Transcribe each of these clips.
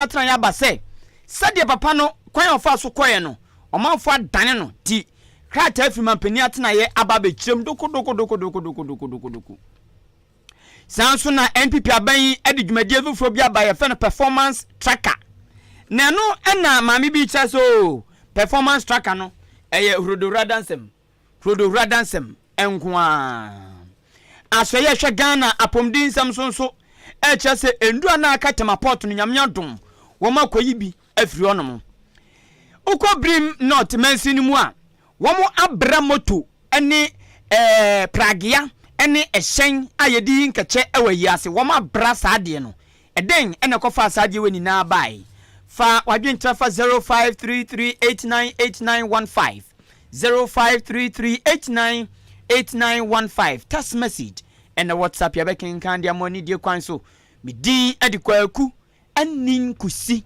Atenaeɛ aba sɛ, sɛdeɛ papa no kwan a ɔfaa so kɔeɛ no, ɔmanfoɔ adane no ti. Krataa firi mampanin atenaeɛ aba abɛkyerɛ mu dokodokodokodokodokodokodoko. Saa nso na NPP aban yi de dwumadie foforɔ bi aba yɛfrɛ no performance tracker. Na ɛno na maame bi kyerɛ sɛ oo performance tracker no ɛyɛ hurodowura dansɛm. Hurodohura adansɛm nko ara. Asɔeɛ a ɛhwɛ Ghana apɔmuden nsɛm so nso ɛrekyerɛ sɛ nnuru a na aka Tema Port no Nyame adom wɔn akɔyi bi afiri hɔnom. Wokɔ Birim North mansin no mu a, wɔn abra moto ne ɛɛ pragea ne ɛhyɛn a yɛde yi nkɛkyɛ wɔ ayi ase, wɔn abra saa adeɛ no. Ɛdɛn na ɛkɔfaa saa adeɛ wei nyinaa bae? Fa w'adwenkyerɛ fa 0533898915, 0533898915, text message ɛna WhatsApp yɛbɛkenkan de ama anidie kwan so. Me din de Kwaku Anin Kusi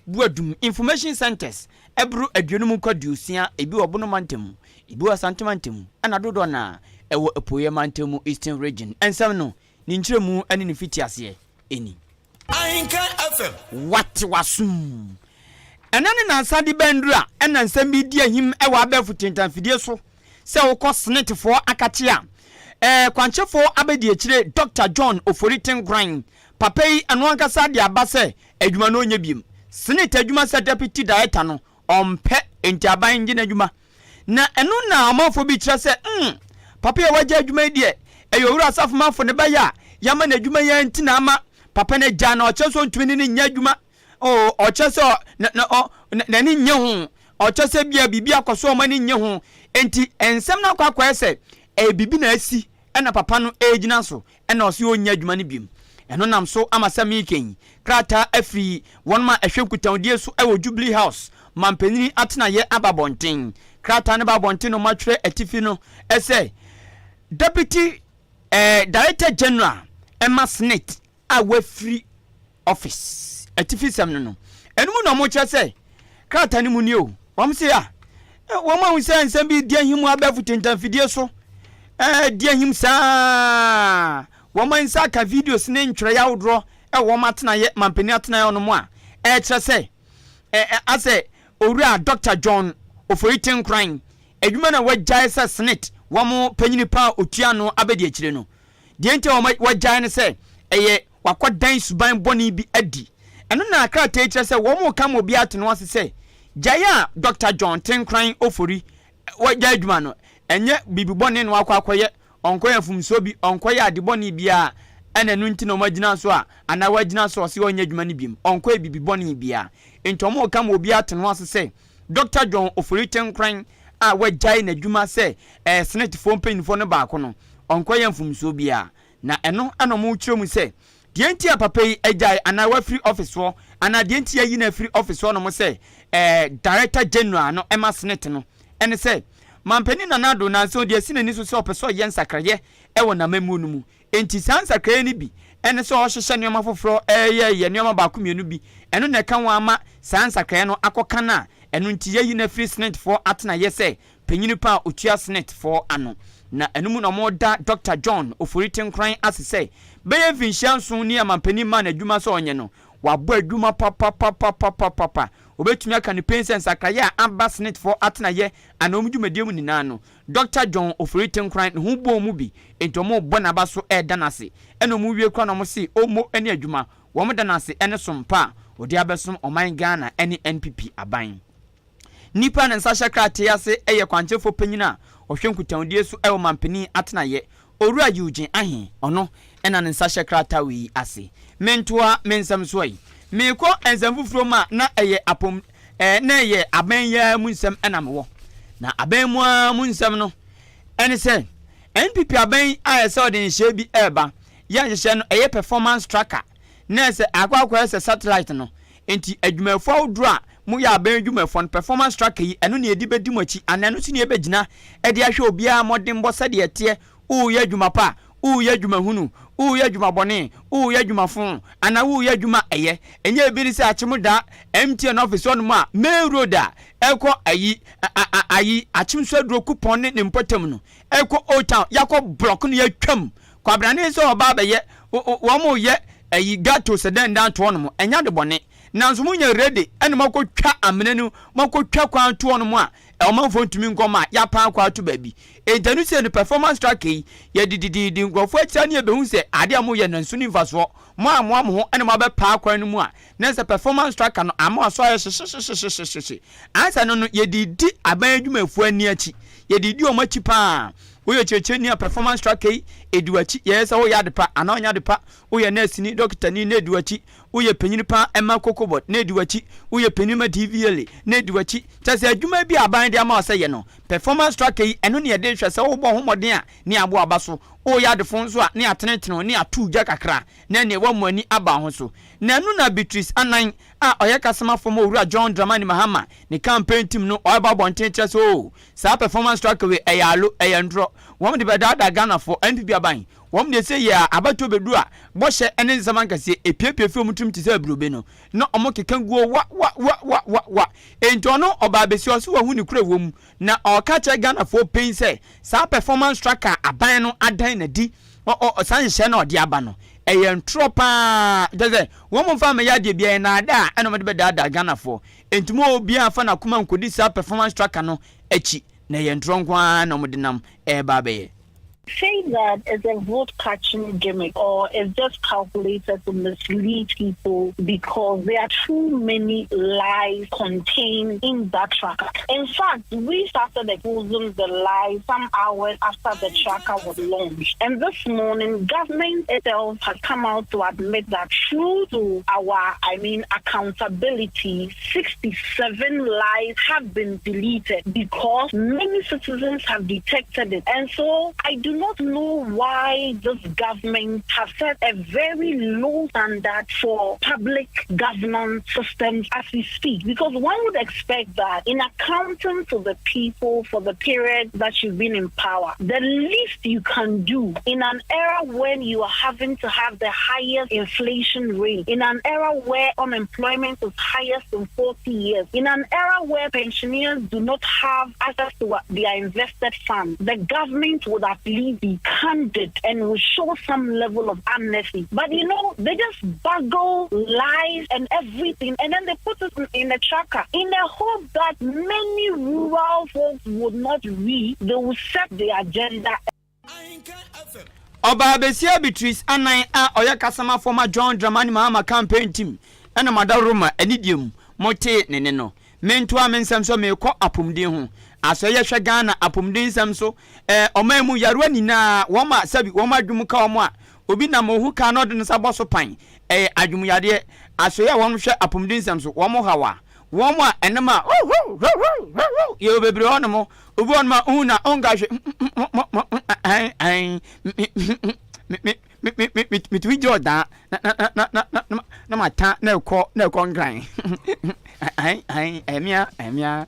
Boadum. Information Centers ɛboro 50 kɔ 60, ebi wɔ Bono mantam mu, ebi wɔ Asante mantam mu, ɛna dodoɔ no ara ɛwɔ Apueeɛ mantam mu, Eastern Region. Nsɛm no, ne nkyerɛmu ne ne mfitiaseɛ ni. Ahenkan FM. Wate w'asom. Ɛnnɛ ne nnansa de bɛn duru a ɛna nsɛm bi redi ahim wɔ abɛɛfo tentanfidie so sɛ wokɔ Senetefoɔ akakye a, ɛɛ kwankyɛfoɔ abɛdiakyire Dɔkta John Ofori Tenkoran papa yi ɛno ankasa de aba sɛ adwuma no ɔnyɛ biom. Senate adwuma sɛ Deputy Director no ɔmpɛ enti aban ngye n'adwuma. Na ɛno na ɔmanfoɔ bi kyerɛ sɛ, hmm, papa yi a wagya adwuma yi deɛ, ɛyɛ Owura Asafomafo ne ba yi a yɛama no adwuma yi ara nti na ama papa no agya na ɔkyerɛ sɛ ɔntumi ne no nyɛ adwuma. Oh, ɔkyerɛ sɛ na, na, ɔ, n'ani nnye ho. Ɔkyerɛ sɛ bia biribi akɔ so a ɔma ani nnye ho. Enti nsɛm no akɔ akɔyɛ sɛ ɛyɛ biribi na asi ɛna papa no regyina so ɛna ɔse ɔnnyɛ adwuma no biom. Ɛno nam so ama sɛ mereka yi, krataa afiri wɔnom a ɛhwɛ nkutahodie so wɔ Jubilee House mampanin atenaeɛ aba abɔnten. Krataa no ba abɔnten na wɔatwerɛ atifi no sɛ Deputy eh, Director General ɛma SSNIT a wafiri office atifi sɛm no no. Ɛno mu na wɔkyerɛ sɛ krataa no mu nie o. Wɔn se a wɔn ahu sɛ nsɛm bi di ahim wɔ abɛɛfo tentanfidie so di ahim saa. Wɔn nsa aka videos ne ntwerɛeɛ ahodoɔ ɛwɔ wɔn atenaeɛ mampanin atenaeɛ hɔnom a ɛkyerɛ sɛ asɛ owura Dr. John Ofori Tenkoran adwuma na wagyae sɛ Senate wɔn panyini pa a otua ano abɛdi akyire no. Deɛ nti a wɔagyae ne sɛ ɛyɛ wakɔdan suban bɔne bi adi. Ɛno na krataa yi kyerɛ sɛ wɔreka ma obiara ate ne ho ase sɛ gyae a Dɔkta John Tenkoran Ofori wagyae adwuma no, ɛnyɛ biribi bɔne na wakɔ akɔyɛ, ɔnkɔyɛ mfomsoɔ bi, ɔnkɔyɛ ade bɔne biara ɛna ɛno nti na wɔagyina so a anaa wagyina so a ɔse ɔnyɛ adwuma no biom, ɔnkɔyɛ biribi bɔne biara. Enti wɔreka ma obiara ate ne ho ase sɛ Dɔkta John Ofori Tenkoran a wagyae n'adwuma sɛ Senetefoɔ mpanyinfoɔ no baako no, ɔnkɔyɛ mfomsoɔ biara. Na ɛno na wɔkyerɛ mu sɛ, deɛ nti a papa yi agyae anaa wafiri office hɔ anaa deɛ nti yɛayi no afiri office hɔ nom sɛ Director General no ma Senate no ne sɛ, Manpanin Nana Addo nansa ɔde asi n'ani so sɛ ɔpɛ sɛ ɔyɛ nsakraeɛ wɔ n'amammuo no mu. Enti saa nsakraeɛ no bi ne sɛ ɔrehyehyɛ nneɛma foforɔ reyɛyɛ nneɛma baako mmienu bi. Ɛno na ɛka ho ara ma saa nsakraeɛ no akɔka no a ɛno nti yɛayi no afiri Senetefoɔ atenaeɛ sɛ Panyin pa a otua Senate foɔ ano, na ɛno mu na wɔda Dɔkta John Ofori Tenkoran ase sɛ bɛyɛ mfinhyia nson ni a manpanin maa no adwuma sɛ ɔnyɛ no, wabɔ adwuma papapapapapapa. Wɔbɛtumi aka no pen sɛ nsakraeɛ a aba Senate foɔ atenayɛ anaa wɔn dwumadie mu nyinaa no, Dɔkta John Ofori Tenkoran ne ho bɔɔ mu bi, enti wɔrebɔ n'aba so reda no ase. Ɛna wɔwie koraa na wɔse ɔmmɔ ne adwuma, wɔda no ase ne som pa a ɔde abɛsom ɔman Ghana ne NPP aban. Nipa a ne nsa hyɛ krataa yi ase yɛ kwankyerɛfoɔ panyin a ɔhwɛ nkutahodie so wɔ manpanin atenaeɛ, Owura Eugene Ahe, ɔno na ne nsa hyɛ krataa wei yi ase. Mentoa me nsɛm so ɛ. Merekɔ nsɛm foforɔ mu a na ɛyɛ apom eh, na ɛyɛ abɛn yi ara mu nsɛm na mewɔ. Na abɛn mu ara mu nsɛm no ɛne sɛ NPP abɛn ayɛ sɛ ɔde nhyehyɛe bi reba. Yɛ nhyehyɛe no ɛyɛ performance tracker na ɛsɛ akɔ akɔyɛ sɛ satellite no. Enti adwumayɛfoɔ ahodoɔ a moyɛ aban adwumayɛfoɔ no, performance tracker yi, ɛno na yɛde bɛdi mo akyi anaa ɛno nso na yɛbɛgyina de ahwɛ obiara mmɔdenbɔ sɛdeɛ ɛteɛ, woreyɛ adwuma pa, woreyɛ adwuma hunu, woreyɛ adwuma bɔne, woreyɛ adwuma fo, anaa woreyɛ adwuma a ɛyɛ. Ɛnyɛ ebi ne sɛ Akyem da MTN office hɔnom a, main road a ɛkɔ ayi, a, a, ayi, Akyem Suaduro Kupɔn ne ne mpɔtam no, ɛkɔ Old Town, yɛakɔ block no yɛatwam. Kwabrane sɛ ɔba abɛyɛ, wɔn reyɛ ayi, gato sɛ dɛn dan toɔ nom, ɛnyɛ ade bɔne. Nanso mo nyɛ ready ɛna mo akɔtwa amena no, mo akɔtwa kwan to hɔnom a ɔmanfoɔ ntumi nkɔ ma yɛapan akɔ ato baabi. Enti ɛno sei no, performance tracker yi, yɛde dididi nkurɔfoɔ akyira ne yɛbɛhu sɛ adeɛ a moyɛ no nso ne mfasoɔ. Mo ammoa mo ho ɛna mo abɛpaa kwan no mu a, na sɛ performance tracker no ama aso ayɛ hyehyehyehyehyehye. Ansa no no, yɛde di aban adwumayɛfoɔ ani akyi. Yɛde di wɔn akyi paa. Woyɛ kyerɛkyerɛni a, performance tracker yi ɛdi w'akyi. Yɛyɛ sɛ woyɛ ade pa anaa ɔnyɛ ade pa. Woyɛ nurse ni, doctor ni, na ɛdi w'akyi. Woyɛ panyin paa ɛma Cocoa Board, na ɛdi w'akyi. Woyɛ panyin ma DVLA, na ɛdi w'akyi. Kyerɛ sɛ adwuma bi a aban de ama wo sɛ yɛ no, performance tracker yi, ɛno ne yɛde hwɛ sɛ wobɔ ho mmɔden a, ne aboa aba so. Woyɛ adefo nso a, ne atenetene wo, ne ato gya kakra, na ɛneɛ woamu ani aba ho so. Na ɛno na Beatrice Anan a ɔyɛ kasamafo ma Owura John Dramani Mahama ne campaign team no, ɔreba abɔnten kyerɛ sɛ oo, saa performance tracker wei ɛyɛ alo, ɛyɛ ntorɔ. Wɔn de bɛdaadaa Ghanafoɔ, NPP aban. Wɔn deɛ sɛ yɛ a abatoɔ bɛduru a, bɔhyɛ ne nsɛm ankɛseɛ ɛpiapia fi wɔn tirim te sɛ aburobe no, na wɔn keka guo wa wa wa wa wa wa. Enti ɔno ɔbaa bɛsi ɔse wahu ne kura wɔ mu, na ɔreka kyerɛ Ghanafoɔ pɛn sɛ saa performance tracker aban no adan n'adi, ɔ saa nhyehyɛɛ no a ɔde aba no, ɛyɛ ntorɔ paa. Kyerɛ sɛ wɔn mfa mmɛyɛ adeɛ biara, ɛyɛ nnaadaa ɛna wɔde bɛdaadaa Ghanafoɔ. Enti mo obiara mfa n'akoma nkɔdi saa performance tracker no akyi, na ɛyɛ ntorɔ nko ara na wɔde nam ɛreba abɛyɛ. Say that it's a vote catching gimmick or it's just calculated to mislead people because there are too many lies contained in that tracker. In fact, we started exposing the lies some hours after the tracker was launched. And this morning, government itself has come out to admit that true to our, I mean, accountability, 67 lies have been deleted because many citizens have detected it. And so I do not know why this government has set a very low standard for public governance systems as we speak. Because one would expect that in accounting to the people for the period that you've been in power, the least you can do in an era when you are having to have the highest inflation rate, in an era where unemployment is highest in 40 years, in an era where pensioners do not have access to their invested funds, the government would at least be candid and will show some level of amnesty. But they just baggle lies and everything, and then they put it in a tracker in the hope that many rural folks would not read, they will set the agenda. Ɔbaa besia Beatrice Anan a ɔyɛ kasamafoɔ ma John Dramani Mahama campaign team ɛna madaworo ma anidie mu motee ne ne no. Mentoa me nsɛm so, meekɔ apɔmuden ho asɔ. Yɛhwɛ Ghana apɔmuden nsɛm so, ɔman mu yarewa nyinaa, wɔn a sɛbi wɔn adwum ka wɔn a obi nam ohu kaa na ɔde ne nsa bɔ so pan, ɛyɛ adwumyadeɛ. Asɔeɛ a wɔn hwɛ apɔmuden nsɛm so, wɔn haw a wɔn a ɛnam a yɛwɔ bebree hɔ nom. Obi hɔ nom a ohu na ɔnka hwɛ, metumi gye ɔdaa na na na na na na ma ta na ɛkɔ na ɛkɔ nkran ɛmia ɛmia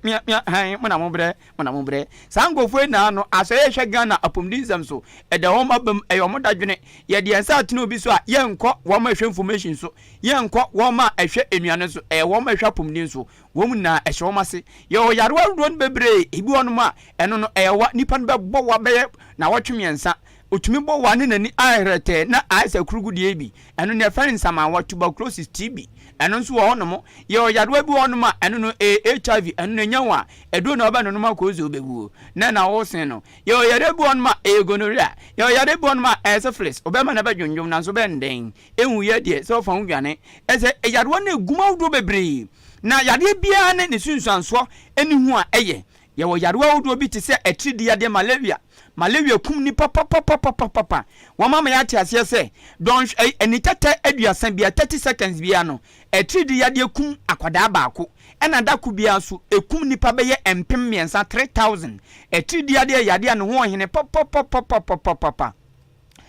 mia mia han mo na mo brɛ, mo na mo brɛ. Saa nkurɔfoɔ yi naa no, asɔeɛ hwɛ Ghana apɔmuden nsɛm so, ɛda wɔn abam, ɛyɛ wɔn dadwene. Yɛde yɛn nsa atena obi so a, yɛnkɔ wɔn a ɛhwɛ information so, yɛnkɔ wɔn a ɛhwɛ nnuane so, ɛyɛ wɔn a ɛhwɛ apɔmuden so. Wɔn nyinaa ɛhyɛ wɔn ase. Yɛwɔ yarewa ahodoɔ no bebree. Ebi wɔ nom a, ɛno no ɛyɛ wa, nipa no bɛbɔ wa bɛyɛ na wɔtwe 3. Otumi bɔ wa ne n'ani ayɛ hɛrɛtɛɛ na ayɛ sɛ kurugudeɛ bi. Ɛno no yɛfrɛ no nsamanwa, tuberculosis, TB. Ɛno nso wɔ hɔnom. Yɛwɔ yarewa bi wɔ hɔnom a, ɛno no ɛyɛ HIV. Ɛno no ɛnya wo a, ɛduro na ɔbɛnonom akɔ sɛ wobɛwuo na na wosen no. Yɛwɔ yarewa bi wɔ hɔnom a, ɛyɛ gonorrhea. Yɛwɔ yarewa bi wɔ hɔnom a, ɛyɛ syphilis. Ɔbɛma no bɛdwondwom nanso bɛnden ɛhu yɛ deɛ sɛ ɔfa ho dwane. Ɛsɛ yarewa no ɛgum ahodoɔ bebree, na yareɛ biara ne ne sunsuansoɔ ɛne ho a ɛyɛ. Yɛwɔ yarewa ahodoɔ bi te sɛ atiridiyadeɛ, malaria. Malaria kum nipa papapapapapa. Wɔn ama yɛate aseɛ sɛ dɔn ɛni tɛtɛ 30 bia, 30 seconds bia no, atiridiyadeɛ kum akwadaa baako. Ɛna dako biara nso ekum nipa bɛyɛ 3000, 3000. Atiridiyadeɛ yadeɛ a ne ho ɔhene papapapapapapa,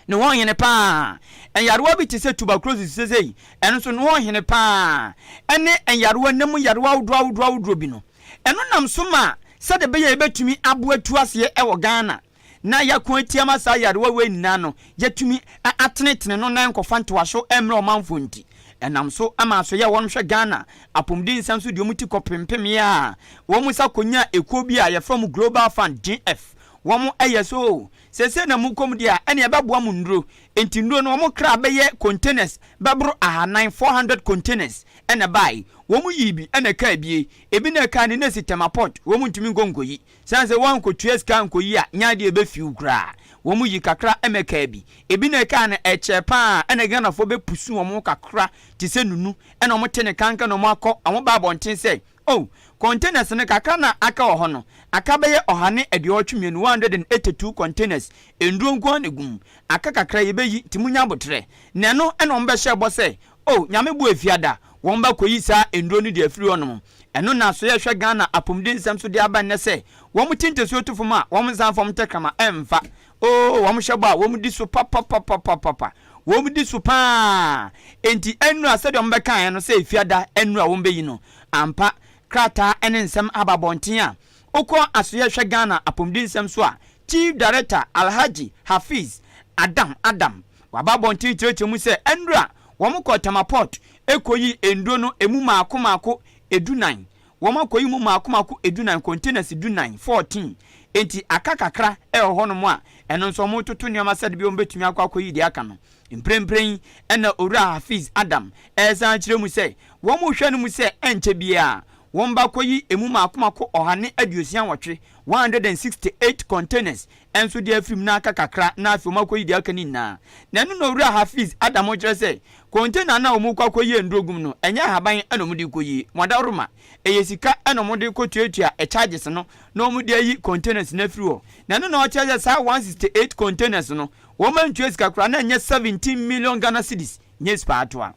ne ho ɔhene paa. Nyarewa bi te sɛ tuberculosis sesei, ɛno nso ne ho ɔhene paa, ɛne nyarewa nam yarewa ahodoɔ ahodoɔ ahodoɔ bi no. Ɛno nam so ma sɛde bɛyɛ yɛbɛtumi aboa tu aseɛ ɛwɔ Ghana na yɛako atia ma saa yarewa wei nyinaa no, yɛtumi atenetene no na nkɔfa ntoaso mmerɛ ɔmanfoɔ. Nti ɛnam so ama asɔyɛ a wɔhwɛ Ghana apɔmuden nsɛm so deɛ, wɔn ti kɔ pempem a wɔn nsa kɔnya ekuo bi a yɛfrɛ mu Global Fund, GF. Wɔn yɛ so o, seesei na mokɔ mu deɛ a, ɛnneɛ ɛbɛboa mo nnuro. Enti nnuro no, wɔn kra bɛyɛ containers bɛboro ahanan, 400 containers, na ɛbaeɛ. Wɔn yii bi na ɛkaa bie. Ebi na ɛkaa no na ɛsi Tema port, wɔn ntumi nkɔ nkɔyi. Sane sɛ woankɔtua sika ankɔyi a, nyɛ adeɛ a ɛbɛfi wo koraa. Wɔn yi kakra ma ɛkaa bi. Ebi na ɛkaa no, ɛkyɛɛ pa ara na Ghanafoɔ bɛpusu wɔn ho kakra te sɛ nunu na wɔte ne kanka na wɔakɔ, wɔba abɔnten sɛ, Oh, containers no kakra na aka wɔ hɔ no, aka bɛyɛ 182, 182 containers, nnuro nko ara na ɛgu mu. Aka kakra yɛbɛyi, nti monya aboterɛ. Na ɛno na wɔbɛhyɛɛ bɔ sɛ, Oh, Nyame boa Efiada, wɔn ba kɔyi saa nnuro no de afiri hɔnom. Ɛno na so yɛhwɛ Ghana apomuden nsɛm so de aba nnɛ sɛ, wɔn ti ntasuo to fam a, wɔn nsan mfa wɔn tɛkrɛma mfa. Oh, wɔn hyɛ bɔ a, wɔn di so papapapapapa. Wɔn di so paa. Enti nnuro a sɛdeɛ wɔn bɛkaeɛ no sɛ Efiada nnuro a wɔn bɛyi no, ampa, krataa ne nsɛm aba abɔnten a, wokɔ asoeɛ hwɛ Ghana apomuden nsɛm so a, Chief Director Alhaji Hafiz Adam Adam waba abɔnten kyerɛkyerɛ mu sɛ nnuro a wɔn kɔɔ Tema Port kɔyii nnuro no ɛmu maako maako edunan. Wɔn akɔyi mu maako maako edunan, containers dunan, 14. Enti aka kakra wɔ hɔnom a ɛno nso wɔretoto nneɛma sɛde bi wɔbɛtumi akɔ akɔyi deɛ aka no. Mprempren na Owura Hafiz Adam resan akyerɛ mu sɛ wɔrehwɛ no mu sɛ ɛnkyɛ biara wɔbɛakɔyi emu mmaako mmaako 168, 168 containers, nso de afiri mu na aka kakra na afei wɔakɔyi deɛ aka no nyinaa. Na ɛno na Owura Hafiz Adam kyerɛ sɛ container no a wɔrekɔ akɔyi nnuro gu mu no, ɛnyɛ ahaban na wɔde rekɔyi, wɔadaworoma, ɛyɛ sika na wɔde rekɔtuatua charges no na wɔde ayi containers no afiri hɔ. Na ɛno na ɔkyerɛ sɛ saa 168 containers no, Wɔn antua sika koraa na ɛnyɛ 17 million Ghana cedis nyɛ spaatoa.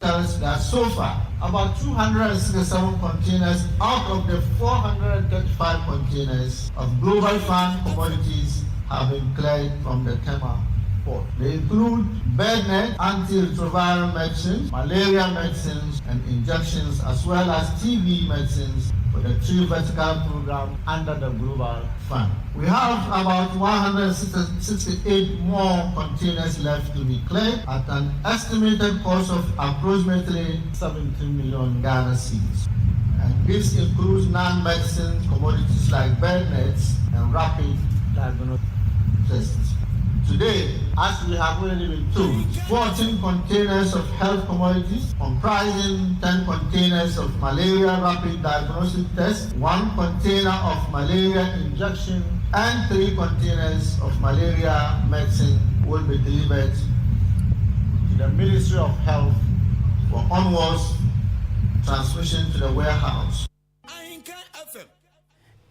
Tells that so far, about 267 containers out of the 435 containers of Global Fund commodities have been cleared from the Tema port. They include bed net, antiretroviral medicines, malaria medicines and injections, as well as TB medicines for the Tree Vertical program under the Global Fund. We have about 168 more containers left to be cleared at an estimated cost of approximately 17 million Ghana cedis. And this includes non-medicine commodities like bed nets and rapid diagnosis tests. Today, as we have already been told, 14 containers of health commodities comprising 10 containers of malaria rapid diagnostic test, one container of malaria injection, and three containers of malaria medicine will be delivered to the Ministry of Health for onwards transmission to the warehouse.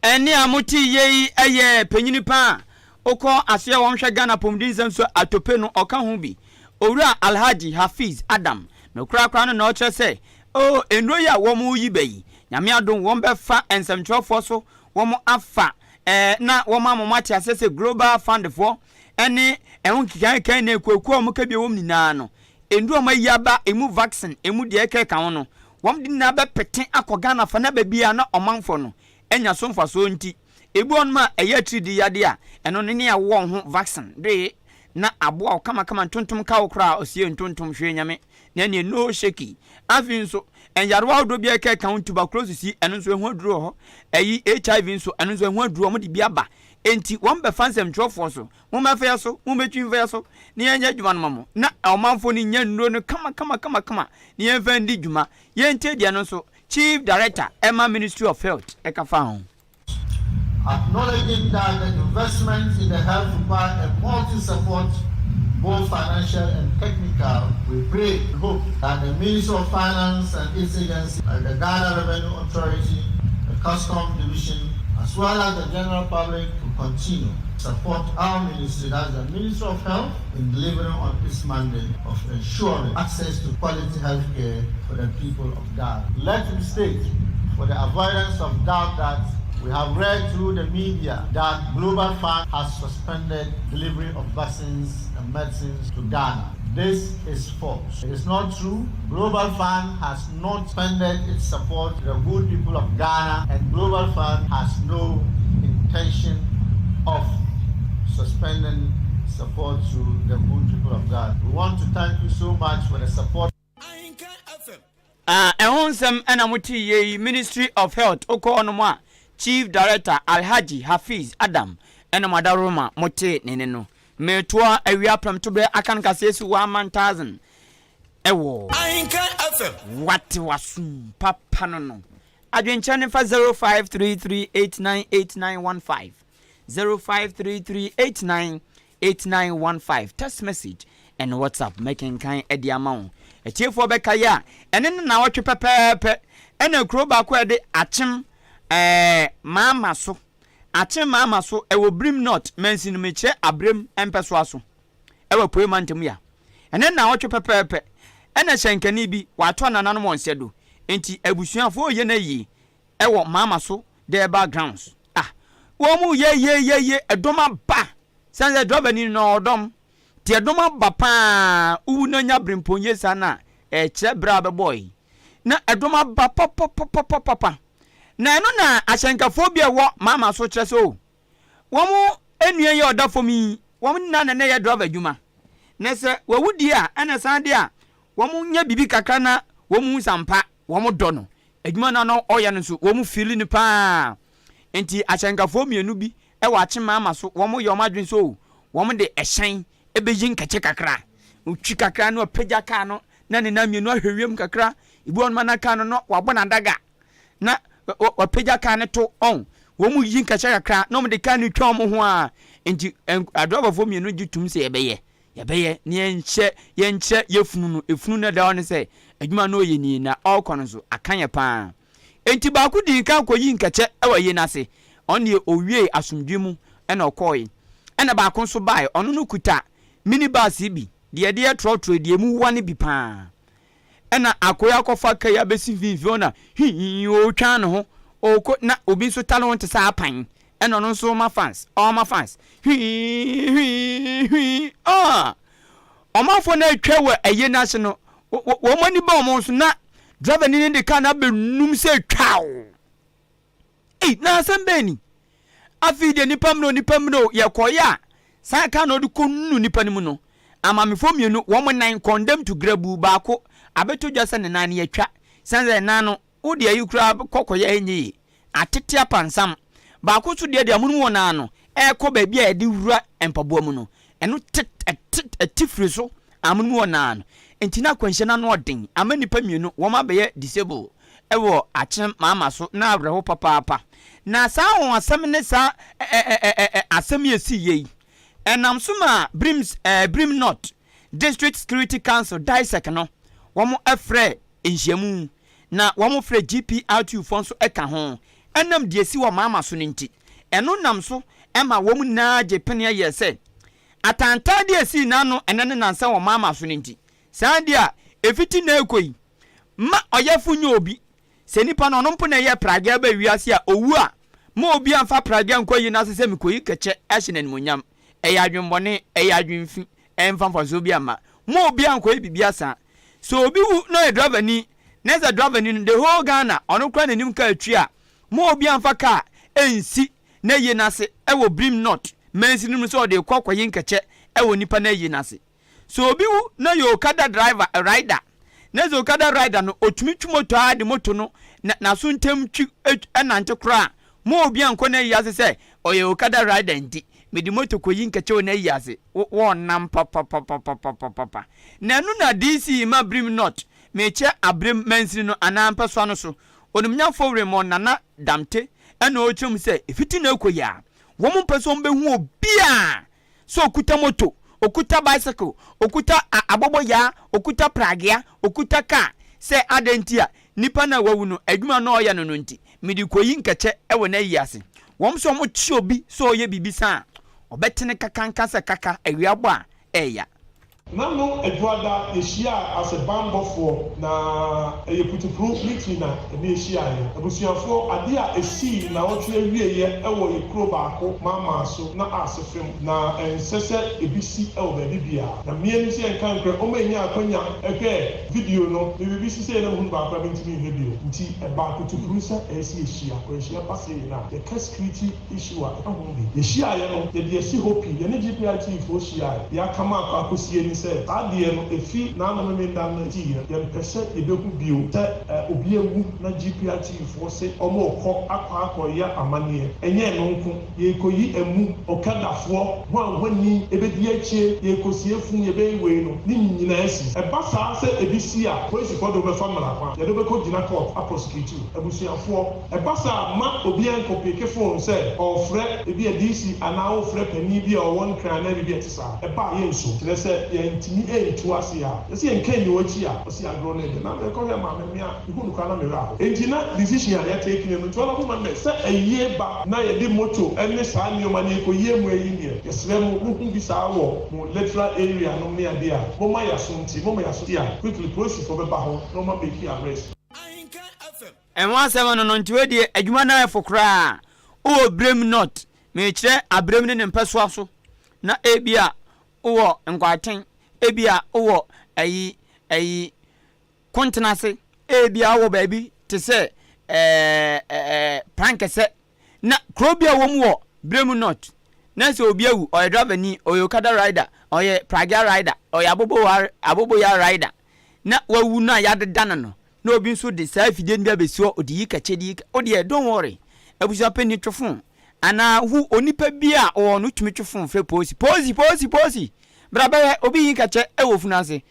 Ɛnne a mote yei yɛ panyini pa a okɔ asoɛ wɔn hwɛ Ghana apɔmuden nsɛm so atope no ɔka ho bi. Owura Alhaji Hafiz Adam no korakora no na ɔkyerɛ sɛ oh nnuro yi a wɔn reyi ba yi Nyame adom wɔn bɛfa nsɛmtwerɛfoɔ so wɔn afa eh, na wɔn ama wɔn ate aseɛ sɛ Global Fund foɔ ɛne ɛho nkekankeka ne akuakuo a wɔn ka bi wɔm nyinaa no nnuro a wɔn ayi aba emu vaccine emu deɛ ɛkeka ho no wɔn de nyinaa bɛpete akɔ Ghana fa na baabi a na ɔmanfoɔ no anya so mfasoɔ nti, ebi wɔ hɔnom a ɛyɛ atiridii yadeɛ a, ɛno no ne awɔ ho vaccine de na aboa wo kamakama ntontom ka wo koraa a ɔsie ntontom hwee nyame na ɛneɛ no shaky. Afei nso nyarewa ahodoɔ bi a ɛka ɛka ho tuberculosis yi ɛno nso ɛho aduro wɔ hɔ, ɛyi HIV nso ɛno nso ɛho aduro wɔn de bi aba. Enti wɔn bɛfa nsɛmtwerɛfoɔ so, mo mmɛfa yɛ so, mo mmɛtwi mfa yɛ so na yɛnyɛ adwuma no ma mo na ɔmanfoɔ no nya nnuro no kama kama kama kama na yɛmfa ndi dwuma. Yɛntie deɛ no nso Chief Director ɛma Ministry of Health ɛka fa ho. Acknowledging that the investment in the health require a multi-support, both financial and technical, we pray and hope that the Ministry of Finance and its agencies, like the Ghana Revenue Authority, the Customs Division, as well as the general public, will continue to support our ministry, that's the Ministry of Health, in delivering on its mandate of ensuring access to quality health care for the people of Ghana. Let me state, for the avoidance of doubt, that we have read through the media that Global Fund has suspended delivery of vaccines and medicines to Ghana. This is false. It is not true. Global Fund has not suspended its support to the good people of Ghana, and Global Fund has no intention of suspending support to the good people of Ghana. We want to thank you so much for the support. Ah, ɛho nsɛm ɛna mo te yie yi, Ministry of Health, wokɔ hɔnom a, Chief Director Alhaji Hafiz Adam ɛna mo adaworoma motee ne nne no. Metoa awia prɛmtoberɛ aka no kaseɛ si 1000 ɛwɔ. Ahenkan FM. Wate w'asom papa no no. Adwenkyerɛ no fa 0533898915, 0533898915, text message and WhatsApp mɛkenkan de ama wo. Atiefoɔ bɛkae a, ɛne no naawɔtwe pɛpɛɛpɛ ɛna kuro baako a yɛde Akyem ɛɛ Maama so, Akyem Maama so ɛwɔ Birim North mansin no mekyerɛ Abrem mpɛsoa so ɛwɔ Apuei mantam ya. Ɛne naawɔtwe pɛpɛɛpɛ ɛna hyɛnkani bi wato anananom wɔn sɛ do enti abusuafoɔ reyɛ no ayie ɛwɔ Maama so Durbar grounds. Ah wɔn mu yɛ yie yɛ yie ɛdɔm aba sane sɛ driver ni no ɔdɔm nti ɛdɔm aba paa wowu na nya brempɔn yie saa na ɛkyerɛ berɛ a bɛbɔɔ yi na ɛdɔm aba papapapapapa na ɛno na ahyɛnkafoɔ bi a ɛwɔ Maama so kyerɛ sɛ o wɔn nua yi a ɔda fam yi wɔn nyinaa na na ɛyɛ driver adwuma na sɛ wawu die a ɛna san de a wɔn nya biribi kakra na wɔn hu sampa wɔn dɔ no adwuma no a na ɔyɛ no nso wɔn fili no paa nti ahyɛnkafoɔ mmienu bi wɔ akyemaama so wɔn yɛ wɔn adwene sɛ o wɔn de ɛhyɛn ɛbɛyi nkɛkyɛ kakra otwi kakra na ɔpagya kaa no na ne nan mmienu ahwɛ wiem kakra ebi wɔn ma na kaa no na wabɔ n'adaga na wapagya kaa no to ɔn wɔn mu yi nkɛkyɛ kakra na wɔn de kaa no twa wɔn ho a nti adrɔbafoɔ mmienu gye tum sɛ yɛbɛyɛ Yɛbɛyɛ na yɛnhyɛ yɛnkyerɛ yɛfunu no efunu no ɛda hɔ no sɛ adwuma no ɔyɛ nie na ɔrekɔ no nso aka yɛ paa. Enti baako dii nkan kɔyii nkɛkyɛ wɔ ayie no ase, ɔno deɛ ɔwiee asomdwoeɛ mu na ɔkɔɔe. Ɛna baako nso baeɛ, ɔno no kuta mini bus yi bi, deɛ yɛde yɛ trɔtrɔ yi, deɛ ɛmu wa no bi paa. Ɛna akoe akɔfa kai abɛsi mfimfini hɔ na hwii ɔretwa ne ho ɔrekɔ na obi nso tare ho te sɛ apan ɛna ɔno nso ɔma fans ɔma fans hwii hwii hwii ah ɔmanfoɔ no atwa wɔ ɛyɛ no ase no wɔn ani ba wɔn so na driver ni no de kaa no abɛnum sɛ twaw. Ei, na asɛm bɛn ni? Afei deɛ nipa mmerɛ o, nipa mmerɛ o, yɛkɔeɛ a, saa kaa na ɔde kɔnu nipa no mu no, amaamefoɔ mmienu, wɔn nan condemn to grabu, baako abɛtɔ dwa sɛ ne nan no yɛatwa, sane sɛ nan no, wode ayi koraa kɔ kɔyɛ a ɛnyɛ yie, atete apansam. Baako nso deɛ deɛ amonom wɔ nan no, ɛrekɔ baabi a yɛde wura mpaboa mu no, ɛno te, ɛte, ɛte firi so amonom wɔ nan no. Nti na akwanhyia no ano ɔden, ama nnipa mmienu, wɔn abɛyɛ disable. wɔ akyem maama so na awerɛho papaapa. Na saa anwanwasɛm ne saa ɛ-ɛ-ɛ-ɛ-ɛ asɛm yi a esii yɛ yi, ɛnam so maa Birim's ɛɛ Birim North District Security Council, DISEC, no, wɔn frɛɛ nhyiamu, na wɔn frɛɛ GPRTU foɔ nso ka ho, ɛnam deɛ esi wɔ maama so no nti. Ɛno nam so ma wɔn nyinaa gyee peneɛ yɛɛ sɛ, atantandeɛ a esii n'ano ɛnɛ ne nansa wɔ maama so no nti, saa deɛ a, ɛfiti nnɛ rekɔ yi, Mma ɔyɛfo nyɛ obi. Sɛ nipa no, ɔno mpo na ɛyɛɛ pragea baa wiase a, owu a, mma obiara mfa pragea nkɔ ayi no ase sɛ mikoyi kɛkyɛ ahyɛ no animuonyam. Ɛyɛ adwemmɔne, ɛyɛ adwemfi, ɛmfa mfasoɔ biara mma. Mma obiara nkɔyɛ biribiara saa. Sɛ obi wu na ɔyɛ dravani, na sɛ dravani no, the whole Ghana, ɔno koraa na nim kaa twi a, mma obiara mfa kaa nsi n'ayie no ase wɔ Birim North mansini no mu sɛ ɔde rekɔ akɔyi nkɛkyɛ wɔ nipa no ayie no ase. Sɛ obi wu na ɔyɛ okada driver, rider, na sɛ okada rider no otumi twi moto ara de moto no na n'aso ntam twi nante koraa a, ma obi ankɔ n'ayi ase sɛ ɔyɛ okada rider nti mede moto kɔyi nkɛkyɛ wɔ n'ayi ase. Wo wɔnnam papapapapapapa. Na ɛno na DC ma Birim North, mekyɛ Abrem mansini no anaa mpɛsoa no so, Onimnyafo Raymond Nana Damte na ɔrekyerɛ mu sɛ efiti na ɛkɔ yi a, wɔn mpɛ sɛ wɔbɛhu obiara Sɛ okuta moto, okuta bicycle, okuta aboboyaa, okuta pragea, okuta car, sɛ adɛn nti a, nipa no a wawu no, adwuma no a ɔyɛ no no nti, mede kɔyi nkɛkyɛ wɔ n'ayi ase. Wɔn sɛ wɔkye obi sɛ ɔreyɛ biribi saa a, ɔbɛtene kakanka sɛ kaka, awia bɔ a, ɛɛya. Nano Adwoada yɛhyiaa as banbɔfoɔ na ɛyɛ putupru meeting na ɛne yɛhyiaeɛ. Abusuafoɔ adeɛ a ɛsii nnawɔtwe awieɛ wɔ yɛ kuro baako Maamaa so na ase fem na ɛnsɛ sɛ ɛbi si wɔ baabi biara. Na mmea nim sɛ yɛnka nkorɛ ɔma ɛnya akwanya hwɛɛ video no me biribi si sei na mehunu baako a mentumi nhwɛ bio nti ɛbaa putupru sɛ ɛyɛ sɛ yɛhyia akwanhyia ba sei no a yɛka security issue a ɛka ho bi. Yɛhyiaeɛ no, yɛde asi hɔ pi. Yɛne GPIT foɔ hyiaeɛ. Deɛ aka ma akɔ akɔsie ne sɛ. sɛ, saa adeɛ no, ɛfi n'ano Memenda no akyi yɛ, yɛmpɛ sɛ yɛbɛhu bio sɛ obi awu na GPRTU foɔ se wɔrekɔ akɔ akɔyɛ amanneɛ. Ɛnyɛ ɛno nko, yɛrekɔyi amu, Okadafoɔ, hwanhwani, ɛbɛdi akyire, yɛrekɔsie funu, yɛbɛyɛ wei no, ne nyinaa asi. Ɛba saa sɛ ebi si a, polisifoɔ de wo bɛfa mmara kwan, yɛde wo bɛkɔgyina court aprosecute wo. Abusuafoɔ, ɛba saa a, mma obiara nkɔpeke phone sɛ ɔrefrɛ ebia DC anaa worefrɛ panin bi a ɔwɔ Nkran anaa biribi a ɛte saa. Ɛba a, yɛnso. Kyerɛ sɛ yɛantumi antu ase a, yɛse yɛnka nni w'akyi a, ɔse agorɔ no ɛdɛ. Na mekɔhwɛɛ maame me a, mehu no koraa na me werɛ ahow. Enti na decision a yɛ take no nti honourable members sɛ ayie ba na yɛde moto ne saa nnoɔma no yɛkɔyie mu ayi deɛ, yɛsrɛ mo, mohu bi saa wɔ mo electoral area nom ne adeɛ a, momma yɛaso nti, momma yɛaso nti a, quickly polisifoɔ bɛba hɔ na wɔn a make arrest. Ahenkan FM. Ɛho asɛm no no nti wei deɛ adwuma no ayɛ fo koraa. Wowɔ Brem North, merekyerɛ Abrem ne ne mpɛsoa so, na ebia wowɔ Nkwaten, ebia wowɔ ayi ayi Kontenase, ebia wowɔ baabi te sɛ ɛɛ ɛɛ Prankɛsɛ, na kuro bi a wɔm wɔ Brem North, na sɛ obi awu, ɔyɛ driver ni, ɔyɛ Okada rider, ɔyɛ Pragya rider, ɔyɛ Abobowa Aboboya rider, na wawu no a yɛadeda no no, na obi nso de saa afidie no bi abɛsi hɔ, ɔde yi kɛkyɛ de yi kɛ, wo deɛ don't worry, abusua panin twe fon, anaa hu onipa bi a ɔwɔ no tumi twe fon frɛ polisi, polisi, polisi, polisi, bra bɛhwɛ, obi yi kɛkyɛ wɔ funu ase,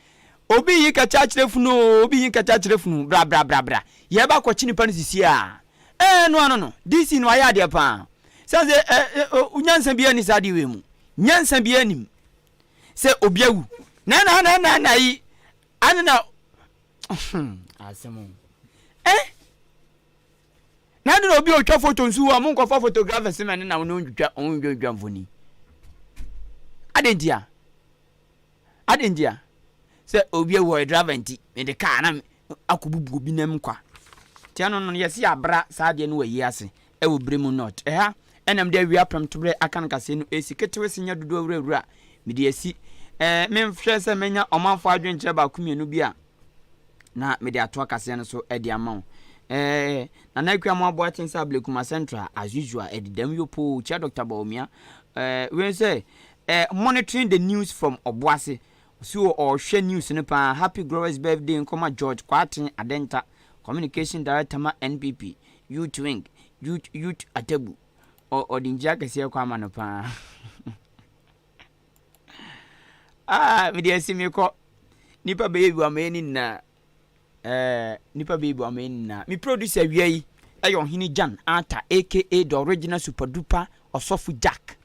obi yi kɛkyɛ akyerɛ funu oo, obi yi kɛkyɛ akyerɛ funu, bra, bra, bra, bra, yɛreba akɔkye nipa no sisi a, ɛɛ no ano no, DC no wayɛ adeɛ paa, sɛ sɛ ɛ ɛ nyansa biara ni saa adeɛ wei mu, nyansa biara nim sɛ obi awu, na na na na na yi, ane na Asɛm o. Eh? Na adi na obi otwa foto nso wɔ mo nkɔfa photographers ma ne na wɔn ntwitwa wɔn ntwitwa mfoni. Adi nti a? Adi nti a? Sɛ obi awu ɔyɛ driver nti, mede kaa na akɔbubu obi nam kwa. Tia no no yɛsi abra saa adeɛ no wɔ yi ase ɛwɔ Bremu North. Ɛha ɛna mede awia prɛmtoberɛ aka no kaseɛ no ɛsi ketewa si nya dodoɔ awurawura mede asi. Ɛɛ menhwɛ sɛ mɛnya ɔmanfoɔ adwenkyerɛ baako mmienu bi a na mede atoa kaseɛ no so de ama wo. Ɛɛ Nana Akua mo aboa kyen sɛ Ablekuma Central as usual ɛdedam yopoo kyia Dr. Bawumia. Ɛɛ wei sɛ ɛɛ monitoring the news from Ɔboase. Ɔsi ɔhwɛ news no paa. Happy glorious birthday nkɔma George Kwarteng Adenta, communication director ma NPP. Youth wing, youth youth atabu. Ɔ ɔde nkyia kɛseɛ kɔ ama no paa. ah, mede asi me kɔ. Nipa bɛyɛ bi wama yɛ ne nyinaa. Eh, nipa bɛyɛ bi wama yɛ ne nyinaa. Me producer wia yi ɛyɛ Ɔhene Jan Arthur aka the original super duper Ɔsɔfo Jack.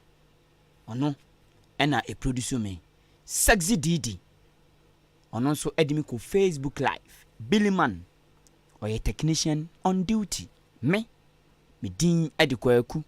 Ɔno ɛna ɛproduce me. Sexy Didi. Ɔno nso ɛde me kɔ Facebook live. Billy Man. Ɔyɛ technician on duty. Me, me din de Kwaku.